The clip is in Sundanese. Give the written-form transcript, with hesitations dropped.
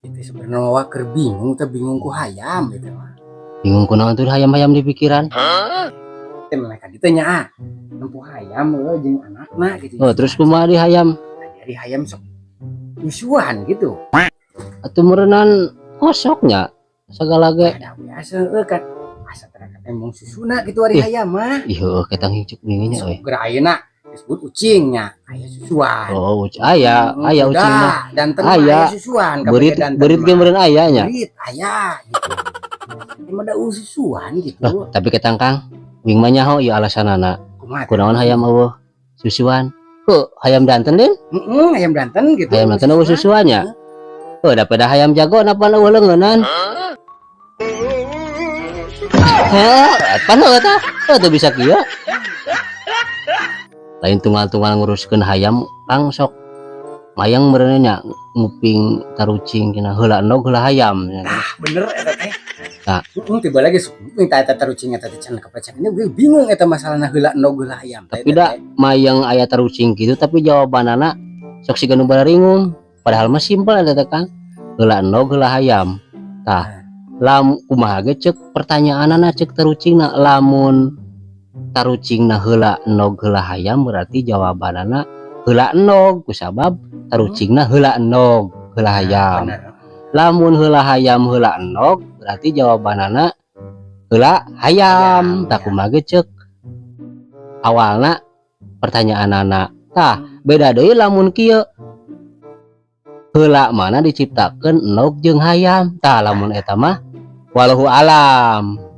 Itu sebenarnya wa keur bingung teh, bingung ku hayam gitu mah. Bingung kunaon tuh hayam-hayam di pikiran? Teh mereka ditu nya ah. Nempo hayam heuh jeung anakna gitu. Oh, terus kumaha di hayam? Dari hayam sok nyusuan gitu. Atuh meureunan kosoknya segala ge. Ada biasa heuh kan. Asa teh emang susuna gitu ari Ih. Hayam mah. Ih, heueuh ketang cek nya euy. Sok geura ayeuna disebut ucingnya aya susuan. Oh, aya, aya udah, ucing mah. Danten mah Aya. aya susuan. Kabeh Beurit danten beurit ge mah. Meureun aya nya. Beurit aya gitu. Emang ada susuan gitu. Lah, tapi ketang Kang, wing mah nyaho ieu alasanana. Kumaha teh? Kunaon hayam euweuh susuan? Heuh, hayam danten den? Heeh, hayam danten gitu. Hayam danten euweuh susuannya. Heuh, da pada hayam jago napa euweuh leungeunnan? Heh, pan heuh tah. Heuh teu bisa kieu. Lain tunggal-tunggal nguruskeun hayam, Kang, sok mayang meureun nya nguping tarucing cenah heula endog heula hayam. Ah, bener eta teh. Nah. Heeh, tiba lagi minta eta tarucing eta teh can kepecah. Ini gue bingung eta masalahna heula endog heula hayam teh. Tapi da mayang aya tarucing gitu, tapi jawabanana sok siga nu bararingung. Padahal mah simpel eta teh, Kang. Heula endog heula hayam. Tah, lam kumaha ge cek pertanyaanana, cek tarucingna, lamun tarucingna heula endog heula hayam berarti jawabanana heula endog kusabab tarucingna heula endog heula hayam. Bener. Lamun heula hayam heula endog berarti jawabanana heula hayam. Hayam, Tah, ya. Kumaha ge cek awalna pertanyaanana. Tah, beda deui lamun kieu, heula mana diciptakeun, endog jeung hayam? Tah, lamun eta mah wallahu alam.